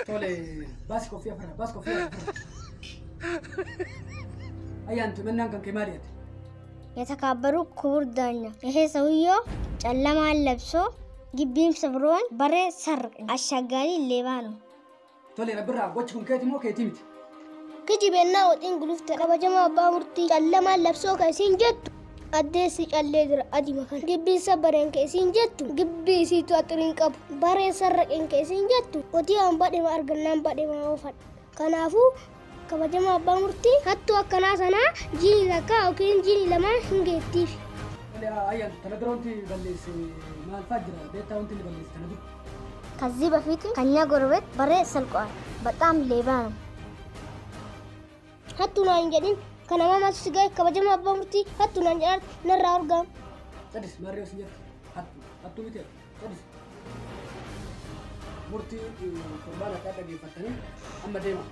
Tole, baasi koffii afara, baasi koffii afara. Ayyaantu mannaan kan kee maali ati? የተከበሩ ክቡር ዳኛ፣ ይሄ ሰውየው ጨለማን ለብሶ ግቢም ሰብሮን በሬ ሰርቅ አሻጋሪ ሌባ ነው። Tole, rabbirraa gochi kun keeti moo keetii miti? Kijibennaa waxiin gulufte kabajamaa abbaa murtii callamaan labsoo ka isiin jettu addeessi callee jira adima kana gibbiin sabbareen ka isiin jettu gibbii isiitu axiriin qabu baree sarraqeen ka isiin jettu qotiyaan badhima argannaan badhima oofadha. Kanaafuu kabajamaa abbaa murtii hattuu akkanaa sanaa jiini takka yookiin jiini lamaa hin geettiif. Tole, ayyaantu tana dura wanti balleesse maal fa'aa jira? Beektaa wanti inni balleesse tana dura? ከዚህ በፊት ከኛ ጎረቤት በሬ ሰልቋል። በጣም ሌባ ነው። hattuu naan hin jedhin kana mamaatu si ga'e kabajamaa abbaa murtii hattuu naan jedhaan narraa argamu. Cadis maarree osin jettu hattuu hattuu miti cadis. Murtii torbaan akka dhaggeeffattanii amma deema.